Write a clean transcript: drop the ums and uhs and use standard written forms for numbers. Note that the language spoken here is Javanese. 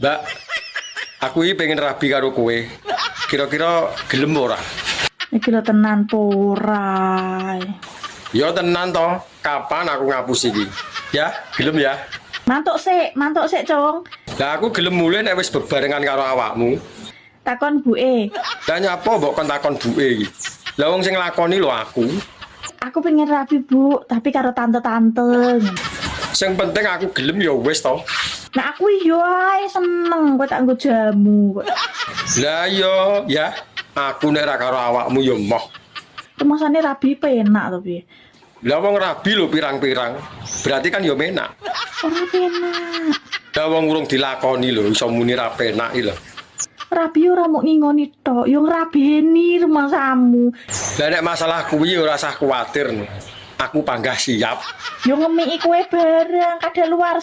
Mbak, aku iki pengen rabi karo kowe. Kira-kira gelem ora? Iki lho, tenan po ora? Ya tenan to, kapan aku ngapusi iki? Ya, gelem ya? Mantuk sik, mantuk sik, Cung. Lah, aku gelem mulih nek wis bebarengan karo awakmu. Takon buke. Lah, nyapa mbok kon takon buke iki? Lah, wong sing nglakoni lho aku. Aku pengen rabi, Bu, tapi karo tante-tante. Sing penting aku gelem ya wis to. Nah, aku iya ae seneng, kowe tak nggo jamu kok. Lah iya, ya. Aku nek ra karo awakmu ya moh. Rumasane rabi penak to piye? Lah, wong rabi lho pirang-pirang. Berarti kan ya penak. Ora penak. Lah, wong urung dilakoni lho iso muni ra penak iki lho. Rabi ora mung ngingoni tok, yo ngrabeni rumangsamu. Lah, nek masalah kuwi ora usah kuwatir. No. Aku panggah siap. Yo ngemiki kowe barang kadaluarsa.